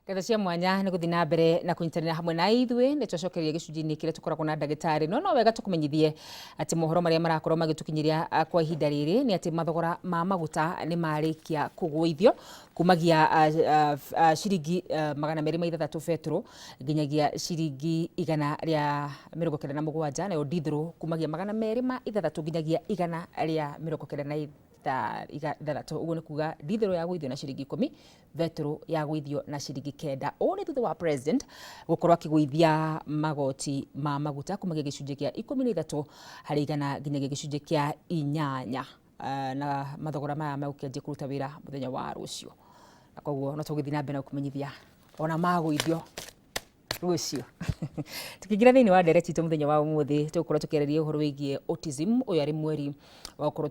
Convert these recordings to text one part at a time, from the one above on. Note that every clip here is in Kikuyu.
Ngatho cia mwanya nĩ gũthiĩ na mbere na kũnyitanĩra hamwe na ithuĩ. Nĩ twacokeria gĩcunjĩ-inĩ kĩrĩa tũkoragwo na ndagĩtarĩ, no no wega tũkũmenyithie atĩ mohoro marĩa marakorwo magĩtũkinyĩria kwa ihinda rĩrĩ nĩ atĩ mathogora ma maguta nĩ marĩkia kũgũithio kumagia ciringi 206 betũrũ nginyagia ciringi 197, nayo ndithũrũ kumagia 206 nginyagia 196. Ũguo nĩ kuga ndithũrũ yagũithio na ciringi 10, betũrũ yagũithio na ciringi 9. Ũũ nĩ thutha wa president gũkorwo akĩgũithia magoti ma maguta kumagia gĩcunjĩ kĩa 13% nginyagia gĩcunjĩ kĩa 8, na mathogora maya megũkĩanjia kũruta wĩra mũthenya wa rũciũ, na koguo no tũgĩthiĩ na mbere na gũkũmenyithia ona magũithio rũciũ. Tukĩingĩra thĩinĩ wa ndereti itũ mũthenya wa ũmũthĩ, tũgũkorwo tũkĩarĩria ũhoro wĩgiĩ autism. Ũyũ arĩ mweri wa gũkorwo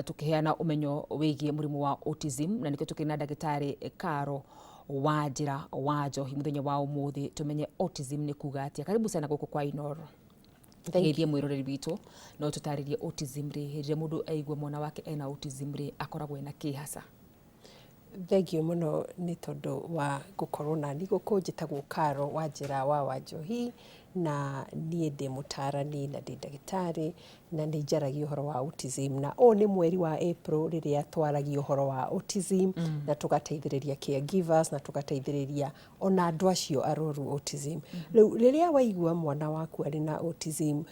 tũkĩheana ũmenyo wĩgiĩ mũrimũ wa autism, na nĩkĩo tũkĩrĩ na ndagĩtarĩ Karo wa njĩra wa Njohi mũthenya wa ũmũthĩ, tũmenye autism nĩ kuga atĩa. Karibu sana gũkũ kwa Inooro. Geithie mwĩroreri witũ no tũtarĩrie autism rĩ, hĩndĩ ĩrĩa mũndũ aigua mwana wake ena autism rĩ, akoragwo ena kĩ hasa? Thengiũ mũno nĩ tondũ wa gũkorwo nani gũkũ. Njĩtagwo Karo Wanjĩra wa Wanjohi, na niĩ ndĩ mũtarani na ndĩ ndagĩtarĩ, na nĩ njaragia ũhoro wa autism. Na ũyũ nĩ mweri wa April rĩrĩa twaragia ũhoro wa autism na tũgateithĩrĩria caregivers na tũgateithĩrĩria ona andũ acio arwaru autism. Rĩu rĩrĩa waigua mwana waku arĩ na autism,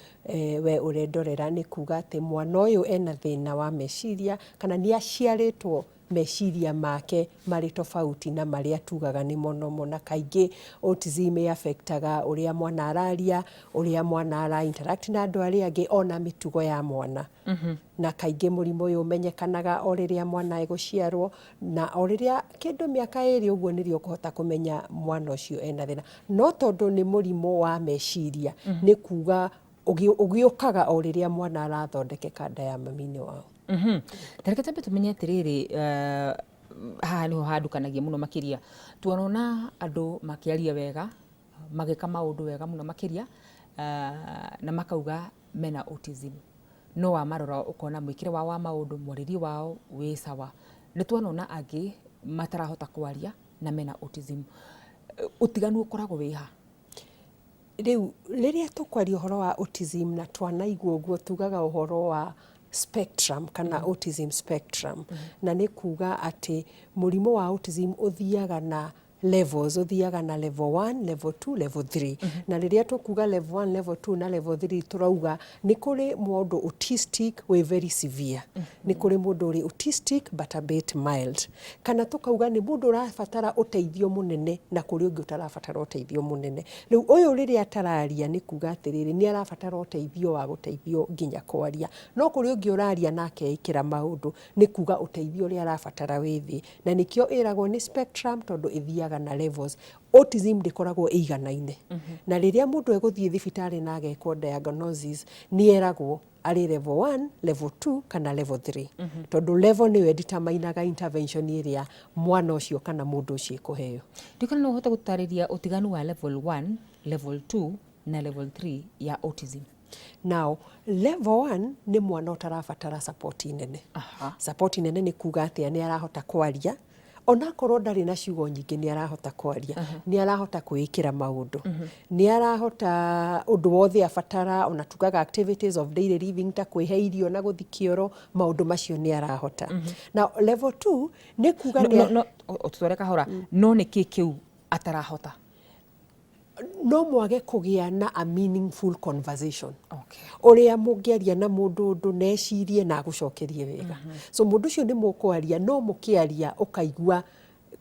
we ũrendorera, nĩ kuga atĩ mwana ũyũ ena thĩna wa meciria kana nĩ aciarĩtwo meciria make marĩ tofauti na marĩa tugaga nĩ monomo. Na kaingĩ autism ĩ affectaga ũrĩa mwana araria, ũrĩa mwana ara interact na andũ arĩa angĩ, ona mĩtugo ya mwana. Na kaingĩ mũrimũ ũyũ ũmenyekanaga o rĩrĩa mwana egũciarwo, na o rĩrĩa kĩndũ mĩaka 2 ũguo nĩrĩo ũkũhota kũmenya mwana ũcio ena thĩna. No tondũ nĩ mũrimũ wa meciria, nĩ kuga ũgĩũkaga o rĩrĩa mwana arathondekeka nda ya mami-inĩ wao. Ta reke twambe tũmenye atĩrĩrĩ, haha nĩho handukanagia mũno makĩria. Tuonona andũ makĩaria wega, magĩka maũndũ wega mũno makĩria, na makauga mena autism. No wamarora ũkona mwĩkĩre wao wa maũndũ, mwarĩrie wao wĩ sawa. Nĩ twanona angĩ matarahota kwaria na mena autism. Ũtiganu ũkoragwo wĩ ha? Rĩu rĩrĩa tũkwaria ũhoro wa autism na twanaigua ũguo, tugaga ũhoro wa spectrum kana autism spectrum, na nĩ kuga atĩ mũrimũ wa autism ũthiaga na levels, ũthiaga na level 1, level 2, level 3. Na rĩrĩa tũkuga level 1, level 2 na level 3, tũrauga nĩ kũrĩ mũndũ autistic wĩ very severe, nĩ kũrĩ mũndũ ũrĩ autistic but a bit mild, kana tũkauga nĩ mũndũ ũrabatara ũteithio mũnene na kũrĩ ũngĩ ũtarabatara ũteithio mũnene. Rĩu ũyũ rĩrĩa atararia nĩ kuga atĩrĩrĩ, nĩ arabatara ũteithio wa gũteithio nginya kwaria, no kũrĩ ũngĩ ũraria na akeĩkĩra maũndũ, nĩ kuga ũteithio ũrĩa arabatara wĩ thĩ. Na nĩkĩo ĩragwo nĩ spectrum, tondũ ĩthiaga na levels. Autism ndĩkoragwo ĩiganaine, na rĩrĩa mũndũ egũthiĩ thibitarĩ na agekwo diagnosis, nĩ eragwo arĩ level 1, level 2 kana level 3, tondũ level nĩyo ĩdeterminaga intervention ĩrĩa mwana ũcio kana mũndũ ũcio ĩkũheo. Ndikana no ũhote gũtarĩria ũtiganu wa level 1, level 2 na level 3 ya autism? Now, level 1 nĩ mwana ũtarabatara support nene. Support nene nĩ kuga atĩa? Nĩ arahota kwaria onakorwo ndarĩ na ciugo nyingĩ, nĩ arahota kwaria, nĩ arahota kwĩĩkĩra maũndũ, nĩ arahota ũndũ wothe abatara, ona tugaga activities of daily living ta kwĩhe irio na gũthiĩ kĩoro, maũndũ macio nĩ arahota. Now, level 2 nĩ kuga no, no, no, ũtware kahora, no nĩ kĩ kĩu atarahota? No mwage kũgĩa na a meaningful conversation, ũrĩa mũngĩaria na mũndũ ũndũ na ecirie na agũcokerie wega. So mũndũ ũcio nĩ mũkwaria, no mũkĩaria ũkaigua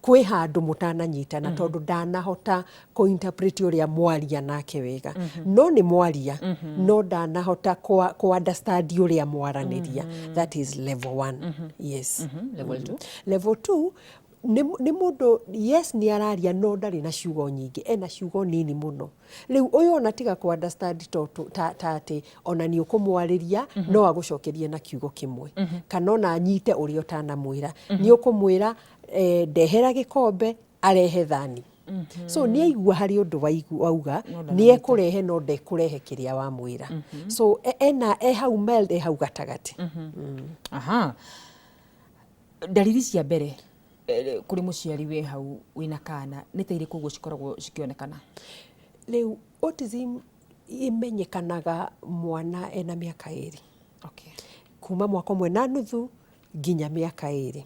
kwĩ handũ mũtananyitana, tondũ ndanahota kũ interpret ũrĩa mwaria nake wega. No nĩ mwaria, no ndanahota kũ understand ũrĩa mwaranĩria. That is level 1, yes. Level 2? Level 2 nĩ mũndũ, yes, nĩ araria no ndarĩ na ciugo nyingĩ, ena ciugo nini mũno. Rĩu ũyũ ona tiga kũ understand ta atĩ ona nĩ ũkũmwarĩria no agũcokerie na kiugo kĩmwe, kana ona anyite ũrĩa ũtanamwĩra. Nĩ ũkũmwĩra ndehera gĩkombe, arehe thani. So nĩ aigua harĩ ũndũ wauga, nĩ ekũrehe no ndekũrehe kĩrĩa wamwĩra. So ena e hau mild, e hau gatagatĩ. Aha, ndariri cia mbere Kũrĩ mũciari wĩ hau wĩna kana, nĩ ta irĩkũ ũguo cikoragwo cikĩonekana? Rĩu autism imenyekanaga mwana ena mĩaka 2. Kuma mwaka 1.5 nginya mĩaka 2.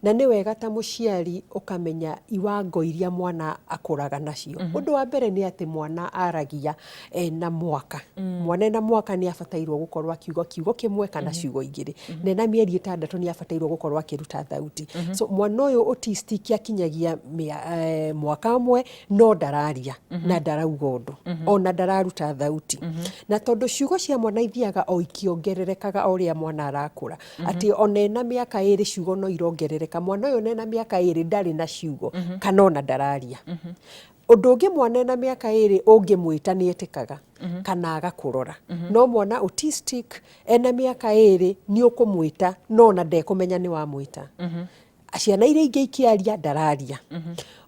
Na nĩ wega ta mũciari ũkamenya iwango iria mwana akũraga nacio. Ũndũ wa mbere nĩ atĩ mwana aragia ena mwaka. Mwana ena mwaka nĩ abatairwo gũkorwo akiuga kiugo kĩmwe kana ciugo igĩrĩ. Na ena mĩeri 6 nĩ abatairwo gũkorwo akĩruta thauti. So mwana ũyũ autistic akinyagia mwaka 1 no ndararia na ndarauga ũndũ, ona ndararuta thauti. Na tondũ ciugo cia mwana ithiaga o ikĩongererekaga o ũrĩa mwana arakũra, atĩ ona ena mĩaka 2 ciugo no irongerereka, mwana ũyũ ona ena mĩaka 2 ndarĩ na ciugo kana ona ndararia. Ũndũ ũngĩ, mwana ena mĩaka 2 ũngĩmwĩta nĩ etĩkaga kana agakũrora. No mwana autistic ena mĩaka 2 nĩ ũkũmwĩta no ona ndekũmenya nĩ wamwĩta. Ciana iria ingĩ ikĩaria, ndararia.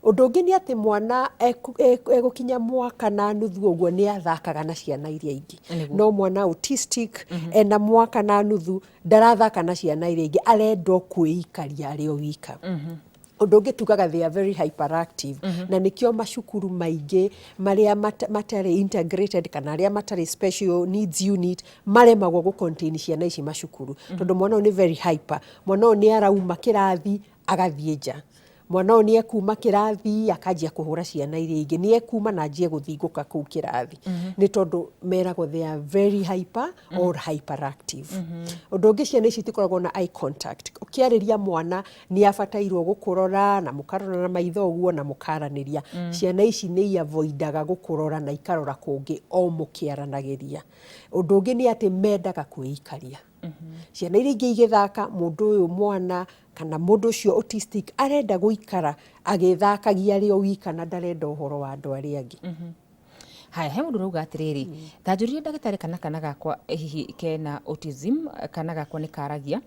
Ũndũ ũngĩ nĩ atĩ mwana egũkinya mwaka na nuthu ũguo nĩ athakaga na ciana iria ingĩ. No mwana autistic ena mwaka na nuthu ndarathaka na ciana iria ingĩ, arenda o kwĩikaria arĩ o wika. Ũndũ ũngĩ tugaga they are very hyperactive, na nĩkĩo macukuru maingĩ marĩa matarĩ integrated kana arĩa matarĩ special needs unit maremagwo gũ contain ciana ici macukuru, tondũ mwana ũyũ nĩ very hyper. Mwana ũyũ nĩ arauma kĩrathi agathiĩ nja, mwana ũyũ nĩ ekuma kĩrathi akanjia kũhũra ciana iria ingĩ, nĩ ekuma na anjie gũthingũka kũu kĩrathi, nĩ tondũ meragwo they are very hyper or hyperactive. Ũndũ ũngĩ, ciana ici itikoragwo na eye contact. Ũkĩarĩria mwana nĩ abatairwo gũkũrora na mũkarora na maitho ũguo na mũkaranĩria. Ciana ici nĩ iavoidaga gũkũrora na ikarora kũngĩ o mũkĩaranagĩria. Ũndũ ũngĩ nĩ atĩ mendaga kwĩikaria. Ciana iria ingĩ igĩthaka, mũndũ ũyũ mwana kana mũndũ ũcio autistic arenda gũikara agĩthakagia arĩ o wika na ndarenda ũhoro wa andũ arĩa angĩ. Haya, he mũndũ ũrauga atĩrĩrĩ, ta njũririe ndagĩtarĩ kana gakwa hihi kena autism. Kana gakwa nĩ karagia,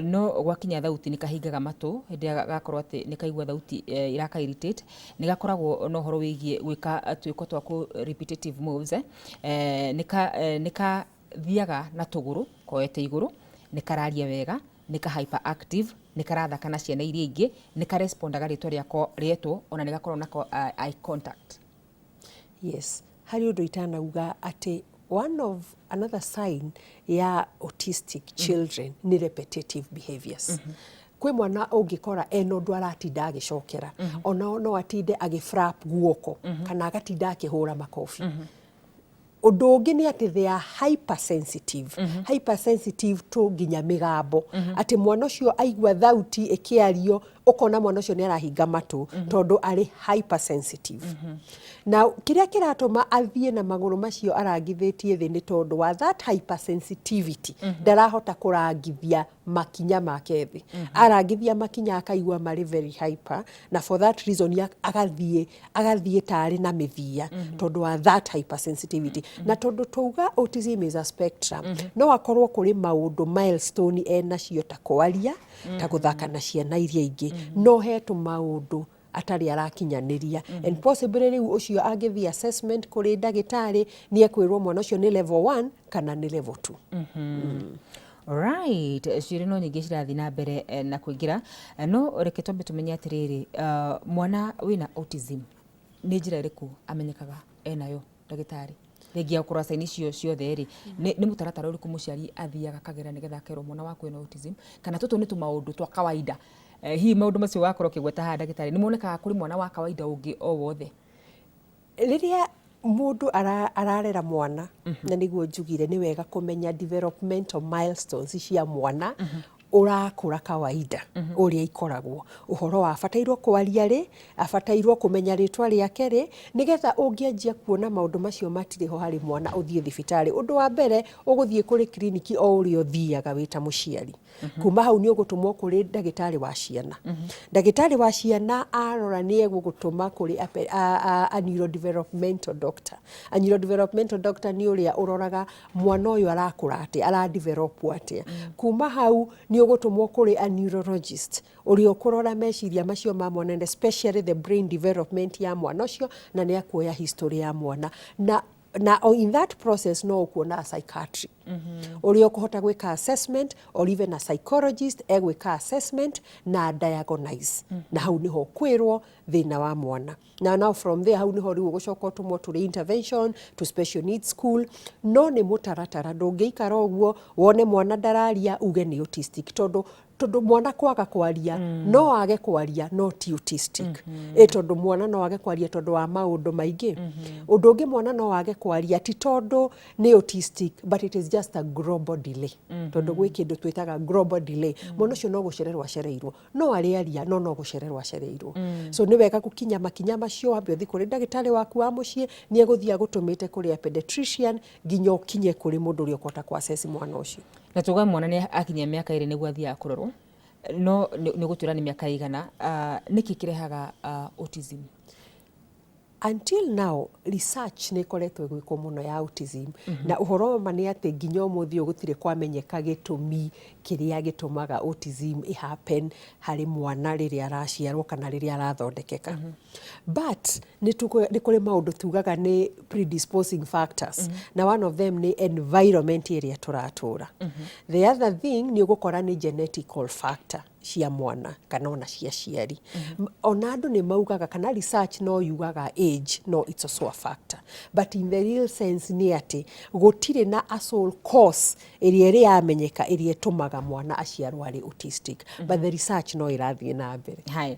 no gwakinya thauti nĩ kahingaga matũ hĩndĩ ĩrĩa gakorwo atĩ nĩ kaigua thauti iraka irritate. Nĩ gakoragwo na ũhoro wĩgiĩ gwĩka twĩko twa kũ repetitive moves, nĩ kathiaga na tũgũrũ koete igũrũ, nĩ kararia wega, nĩ ka hyperactive, nĩ karathaka na ciana iria ingĩ, nĩ karespondaga rĩtwa rĩako rĩetwo, ona nĩ gakoragwo nako eye contact. Yes, harĩ ũndũ itanauga atĩ one of another sign ya autistic children nĩ repetitive behaviors. Kwĩ mwana ũngĩkora ena ũndũ aratinda agĩcokera, ona no atinde agĩflap guoko kana agatinda akĩhũra makobi. Ũndũ ũngĩ nĩ atĩ they are hypersensitive, hypersensitive to nginya mĩgambo, atĩ mwana ũcio aigua thauti ĩkĩario ũkona mwana ũcio nĩ arahinga matũ tondũ arĩ hypersensitive. Na kĩrĩa kĩratũma athiĩ na magũrũ macio arangithĩtie thĩ nĩ tondũ wa that hypersensitivity. Ndarahota kũrangithia makinya make thĩ, arangithia makinya akaigua marĩ very hyper, na for that reason agathiĩ tarĩ na mĩthia tondũ wa that hypersensitivity. Na tondũ twauga autism is a spectrum, no akorwo kũrĩ maũndũ milestone enacio ta kwaria, ta gũthaka na ciana iria ingĩ, no he tũmaũndũ atarĩ arakinyanĩria, and possibly rĩu ũcio angĩthiĩ assessment kũrĩ ndagĩtarĩ nĩ ekwĩrwo mwana ũcio nĩ level 1 kana nĩ level 2. Right, ciũria no nyingĩ cirathiĩ na mbere na kũingĩra, no reke twambe tũmenye atĩrĩrĩ, mwana wĩna autism nĩ njĩra ĩrĩkũ amenyekaga enayo, ndagĩtarĩ? Rĩngĩ ya gũkorwo sign icio ciothe rĩ, nĩ mũtaratara ũrĩkũ mũciari athiaga akagera nĩgetha akerwo mwana waku ena autism, kana tũtũ nĩ tũmaũndũ twa kawaida? Hihi maũndũ macio wakorwo ũkĩgweta haha, ndagĩtarĩ, nĩ monekaga kũrĩ mwana wa kawaida ũngĩ o wothe? Rĩrĩa mũndũ ararera mwana, na nĩguo njugire nĩ wega kũmenya developmental milestones cia mwana ũrakũra kawaida ũrĩa ikoragwo, ũhoro wa abatairwo kwaria rĩ, abatairwo kũmenya rĩtwa rĩake rĩ, nĩgetha ũngĩanjia kuona maũndũ macio matirĩ ho harĩ mwana, ũthiĩ thibitarĩ. Ũndũ wa mbere, ũgũthiĩ kũrĩ kiriniki o ũrĩa ũthiaga wĩ ta mũciari. Kuma hau nĩ ũgũtũmwo kũrĩ ndagĩtarĩ wa ciana. Ndagĩtarĩ wa ciana arora nĩ egũgũtũma kũrĩ a neurodevelopmental doctor. A neurodevelopmental doctor nĩ ũrĩa ũroraga mwana ũyũ arakũra atĩa, aradevelop atĩa. Kuma hau nĩ ũgũtũmwo kũrĩ a neurologist ũrĩa ũkũrora meciria macio ma mwana and especially the brain development ya mwana ũcio, na nĩ akuoya history ya mwana na Na in that process no ũkuona a psychiatric ũrĩa ũkũhota gwĩka assessment, or even a psychologist egwĩka assessment na diagnose, na hau nĩho ũkwĩrwo thĩna wa mwana. Na now from there, hau nĩho rĩu ũgũcoka ũtũmwo tũrĩ intervention to special needs school. No nĩ mũtaratara, ndũngĩikara ũguo wone mwana ndararia uge nĩ autistic, tondũ mwana kwaga kwaria, no age kwaria no ti autistic. Ĩ tondũ mwana no age kwaria tondũ wa maũndũ maingĩ. Ũndũ ũngĩ, mwana no age kwaria ti tondũ nĩ autistic, but it is just a global delay, tondũ gwĩ kĩndũ twĩtaga global delay. Mwana ũcio no gũcererwo acereirwo, no arĩaria, no gũcererwo acereirwo. So nĩ wega gũkinya makinya macio, wambe ũthiĩ kũrĩ ndagĩtarĩ waku wa mũciĩ, nĩ egũthiĩ agũtũmĩte kũrĩ a pediatrician nginya ũkinye kũrĩ mũndũ ũrĩa ũkũhota kũ-assess mwana ũcio. Na tuga mwana nĩ akinyia mĩaka 2 nĩguo athiaga kũrorwo, no nĩ gũtwĩra nĩ mĩaka igana, nĩkĩ kĩrehaga autism? Until now, research nĩ ĩkoretwo ĩgwĩkwo mũno ya autism, na ũhoro wa ma nĩ atĩ nginya ũmũthĩ ũyũ gũtirĩ kwamenyeka gĩtũmi kĩrĩa gĩtũmaga autism ĩ happen harĩ mwana rĩrĩa araciarwo kana rĩrĩa arathondekeka. But nĩ kũrĩ maũndũ tugaga nĩ predisposing factors, na one of them nĩ environment ĩrĩa tũratũra. The other thing nĩ ũgũkora nĩ genetical factor cia mwana kana ona cia ciari. Ona andũ nĩ maugaga kana research no yugaga age, no it's also a factor, but in the real sense nĩ atĩ gũtirĩ na a sole cause ĩrĩa ĩrĩ yamenyeka ĩrĩa ĩtũmaga mwana aciarwo arĩ autistic, but the research no ĩrathiĩ na mbere. Haya,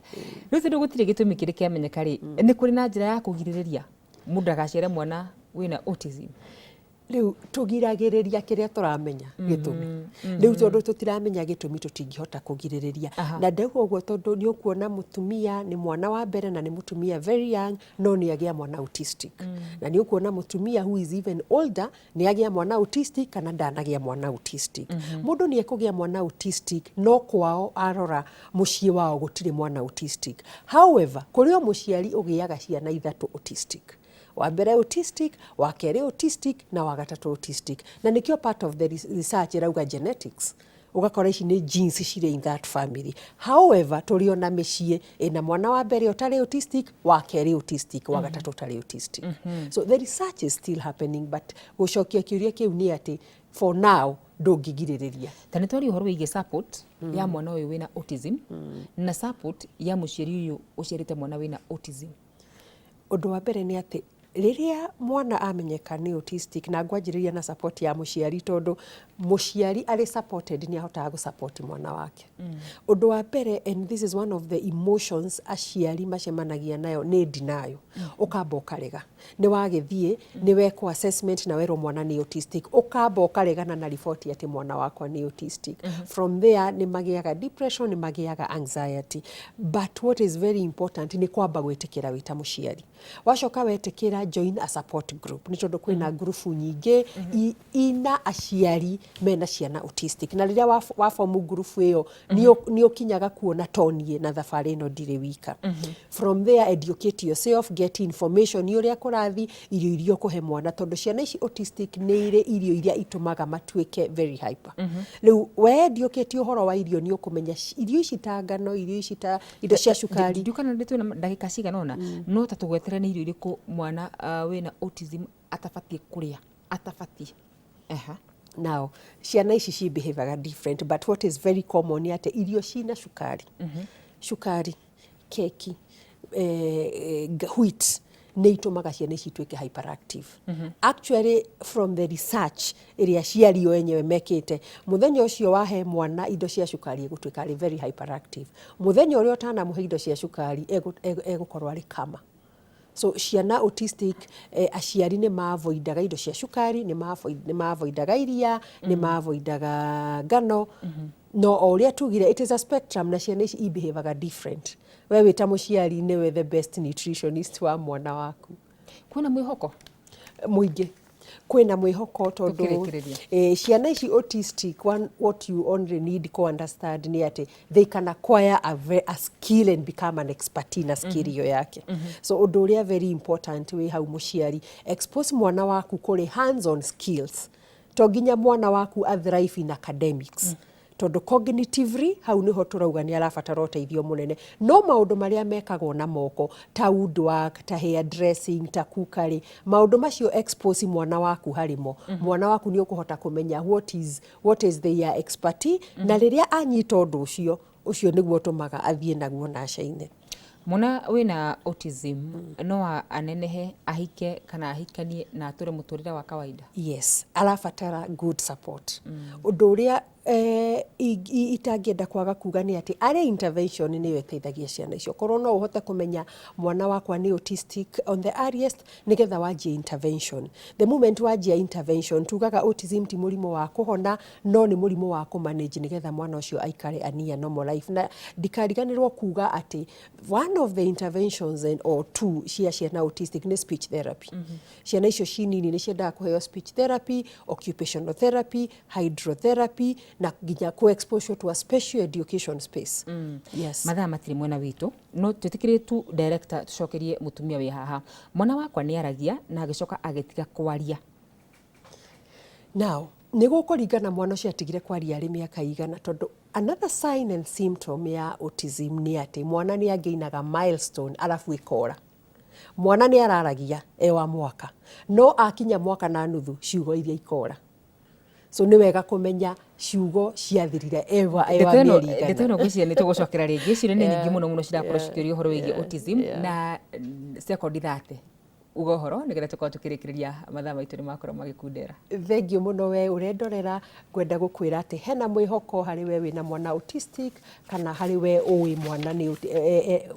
rĩu tondũ gũtirĩ gĩtũmi kĩrĩ kĩamenyeka rĩ, nĩ kũrĩ na njĩra ya kũgirĩrĩria mũndũ agaciare mwana wĩna autism? Rĩu tũgiragĩrĩria kĩrĩa tũramenya gĩtũmi. Rĩu tondũ tũtiramenya gĩtũmi, tũtingĩhota kũgirĩrĩria. Na ndauga ũguo tondũ nĩ ũkuona mũtumia nĩ mwana wa mbere na nĩ mũtumia very young, no nĩ agĩa mwana autistic, na nĩ ũkuona mũtumia who is even older nĩ agĩa mwana autistic kana ndanagĩa mwana autistic. Mũndũ nĩ ekũgĩa mwana autistic, no kwao arora mũciĩ wao gũtirĩ mwana autistic. However, kũrĩ o mũciari ũgĩaga ciana ithatũ autistic, wa mbere autistic, wa kerĩ autistic na wa gatatũ autistic, na nĩkĩo part of the research ĩrauga genetics, ũgakora ici nĩ genes cirĩ in that family. However, tũrĩ ona mĩciĩ ĩna mwana wa mbere ũtarĩ autistic, wa kerĩ autistic, wa gatatũ ũtarĩ autistic. So the research is still happening, but gũcokia kĩũria kĩu nĩ atĩ for now ndũngĩgirĩrĩria. Ta nĩ twaria ũhoro wĩgiĩ support ya mwana ũyũ wĩna autism na support ya mũciari ũyũ ũciarĩte mwana wĩna autism. Ũndũ wa mbere nĩ atĩ rĩrĩa mwana amenyeka nĩ autistic, na ngwanjĩrĩria na support ya mũciari, tondũ mũciari arĩ supported nĩ ahotaga gũsupport mwana wake. Ũndũ wa mbere, and this is one of the emotions aciari macemanagia nayo, nĩ denial. Ũkamba ũkarega nĩ wagĩthiĩ, nĩ wekwo assessment na werwo mwana nĩ autistic, ũkamba ũkaregana na riboti atĩ mwana wakwa nĩ autistic. From there nĩ magĩaga depression, nĩ magĩaga anxiety. But what is very important nĩ kwamba gwĩtĩkĩra wĩ ta mũciari. Wacoka wetĩkĩra, join a support group, nĩ tondũ kwĩna ngurubu nyingĩ ina aciari mena ciana autistic, na rĩrĩa wabomu ngurubu ĩyo nĩ ũkinyaga kuona toniĩ na thabarĩ ĩno ndirĩ wika. From there, educate yourself, get information ũrĩa kũrathi, irio iria ũkũhe mwana, tondũ ciana ici autistic nĩ irĩ irio iria itũmaga matuĩke very hyper. Rĩu we educate ũhoro wa irio, nĩ ũkũmenya irio ici ta ngano, irio ici ta indo cia cukari. Ndiũkana nĩ twĩna ndagĩka cigana ũna, no ta tũgwetere nĩ irio irĩkũ mwana wĩna autism atabatiĩ kũrĩa, atabatiĩ? Aha. Now, ciana ici ci behavior different, but what is very common nĩ atĩ irio cina cukari, cukari, keki, wheat nĩ itũmaga ciana ici ituĩke hyperactive. Actually, from the research ĩrĩa aciari o enyewe mekĩte, mũthenya ũcio wahe mwana indo cia cukari egũtuĩka arĩ very hyperactive. Mũthenya ũrĩa ũtanamũhe indo cia cukari egũkorwo arĩ kama. So ciana autistic, aciari nĩ mavoidaga indo cia cukari, nĩ mavoidaga iria, nĩ mavoidaga ngano. No o ũrĩa tugire, it is a spectrum, na ciana ici ibehaviaga different. We wĩ ta mũciari nĩwe the best nutritionist wa mwana waku. Kwĩna mwĩhoko? Mũingĩ, kwĩna mwĩhoko tondũ Tũkĩrĩkĩrĩria. Ciana ici autistic, one, what you only need to understand nĩ atĩ they can acquire a skill and become an expert na skill ĩyo yake. So ũndũ ũrĩa very important wĩ hau, mũciari, expose mwana waku kũrĩ hands on skills. To nginya mwana waku a thrive in academics. Tondũ cognitively hau nĩho tũrauga nĩ arabatara ũteithio mũnene. No maũndũ marĩa mekagwo na moko ta woodwork, ta hair dressing, ta cookery, maũndũ macio expose mwana waku harĩ mo. Mwana waku nĩ ũkũhota kũmenya what is their expertise, na rĩrĩa anyita ũndũ ũcio, ũcio nĩguo ũtũmaga athiĩ naguo na acaine. Mwana wĩna autism no anenehe, ahike kana ahikanie na atũre mũtũrĩre wa kawaida? Yes, arabatara good support. Ũndũ ũrĩa itangĩenda kwaga kuga nĩ atĩ arĩ intervention nĩyo ĩteithagia ciana icio. Korwo no ũhote kũmenya mwana wakwa nĩ autistic on the earliest, nĩgetha wanjie intervention. The moment wanjia intervention, tugaga autism ti mũrimũ wa kũhona, no nĩ mũrimũ wa kũmanage nĩgetha mwana ũcio aikare a near normal life. Na ndikariganĩrwo kuga atĩ one of the interventions and or two cia ciana autistic nĩ speech therapy. Ciana icio ci nini nĩ ciendaga kũheo speech therapy, occupational therapy, hydrotherapy na nginya kũ exposure to a special education space. Yes. Mathaa matirĩ mwena witũ, no twĩtĩkĩrie tu, director, tũcokerie mũtumia wĩ haha. Mwana wakwa nĩ aragia na agĩcoka agĩtiga kwaria. Now, nĩ gũkũringana mwana ũcio atigire kwaria arĩ mĩaka igana, tondũ another sign and symptom ya autism nĩ atĩ mwana nĩ angĩinaga milestone arabu ĩkora. Mwana nĩ araragia e wa mwaka, no akinya mwaka na nuthu ciugo iria ikora. So nĩ wega kũmenya ciugo ciathirire ewa Ndeto ĩno mĩeri ndeto igana. Ĩno ngwĩciria nĩ tũgũcokera rĩngĩ. Ciũria nĩ nyingĩ mũno mũno cirakorwo cikĩũria ũhoro wĩgiĩ autism na sekondi 30 uga ũhoro nĩgetha tũkorwo tũkĩrĩkĩrĩria, mathaa maitũ nĩ makorwo magĩkundera. Thengiũ mũno we ũrendorera. Ngwenda gũkwĩra atĩ hena mwĩhoko harĩ we wĩna mwana autistic kana harĩ we ũĩ mwana nĩ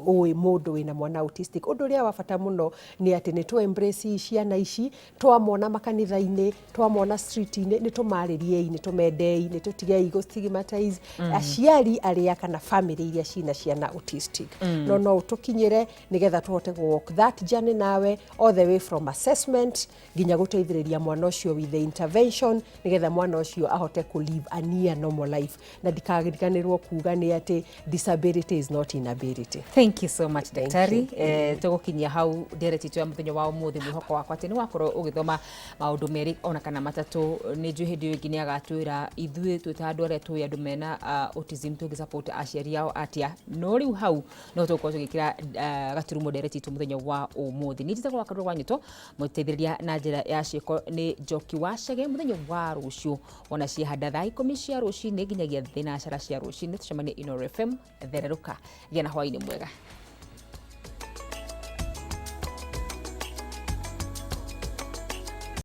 ũĩ mũndũ wĩna mwana autistic. Ũndũ ũrĩa wa bata mũno nĩ atĩ nĩ tũ embrace ciana ici. Twamona makanitha-inĩ, twamona street-inĩ, nĩ tũmarĩriei, nĩ tũmendei, nĩ tũtigei gũ stigmatize aciari arĩa kana family iria cina ciana autistic. No ũtũkinyĩre nĩgetha tũhote gũ walk that journey nawe all the way from assessment nginya gũteithĩrĩria mwana ũcio with the intervention, nĩgetha mwana ũcio ahote kũ live a near normal life. Na ndikariganĩrwo kuga nĩ atĩ disability is not inability. Thank you so much. Thank Daktari, tũgũkinyia hau ndereti itũ ya mũthenya wa ũmũthĩ. Mwĩhoko wakwa atĩ nĩ wakorwo ũgĩthoma maũndũ merĩ ona kana matatũ. Nĩ njũĩ hĩndĩ ĩyo ĩngĩ nĩ agatwĩra ithuĩ twĩ ta andũ arĩa tũĩ andũ mena autism tũngĩ support aciari ao atĩa, no rĩu hau no tũgũkorwo tũgĩkĩra gaturumo ndereti itũ mũthenya wa ũmũthĩ. Niĩ njĩtagwo Wakarũrũ wa Nyũto, mũteithĩrĩria na njĩra ya ciĩko nĩ Njoki wa Cege. Mũthenya wa rũciũ ona ciahanda thaa 10 cia rũcinĩ nginyagia 4 cia rũcinĩ, tũcemanie Inooro FM. Thererũka, gĩa na hwainĩ mwega.